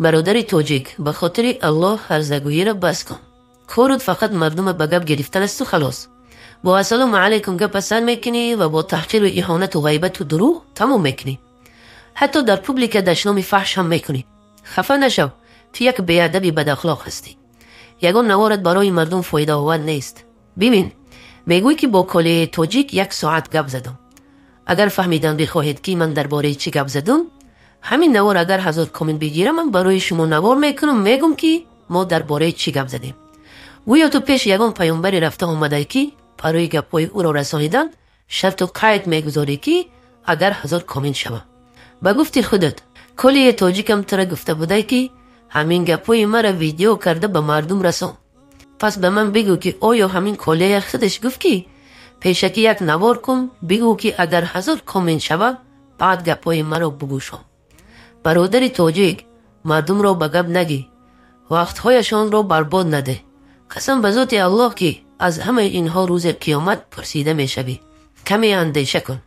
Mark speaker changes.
Speaker 1: Бародари тоҷик, ба хотири Аллоҳ ҳарзагӯиро бас кун. Корут фақат мардума ба гап гирифтан асту халос. Бо ассалому алайкум гапа сар мекунӣ ва бо таҳқиру иҳонату ғайбату дурӯғ тамом мекунӣ. Ҳатто дар публика дашноми фаҳш ҳам мекунӣ. Хафа нашав, ту як беадаби бадахлоқ ҳастӣ. Ягон наворат барои мардум фоидаовар нест. Бибин, мегӯй, ки бо Колеи тоҷик як соат гап задам. Агар фаҳмидан бихоҳед, ки ман дар бораи чӣ гап задум, ҳамин навор агар 1000 коммент бигирам, ман барои шумо навор мекунам, мегӯм, ки мо дар бораи чӣ гап задем. Гӯё ту пеши ягон паёмбаре рафта омадай, ки барои гапҳои ӯро расонидан шарту қайд мегузорӣ, ки агар 1000 коммент шава. Ба гуфти худат, Колеи тоҷикам тура гуфта будай, ки ҳамин гапҳои маро видео карда ба мардум расон. Пас ба ман бигӯ, ки оё ҳамин Колея худаш гуфт, ки пешакӣ як навор кун, бигӯ, ки агар 1000 коммент шава, баъд гапҳои маро бугӯшон? Бародари тоҷик, мардумро ба гап нагӣ, вақтҳояшонро барбод надеҳ. Қасам ба зоти Аллоҳ, ки аз ҳамаи инҳо рӯзи қиёмат пурсида мешавӣ. Каме андеша кун.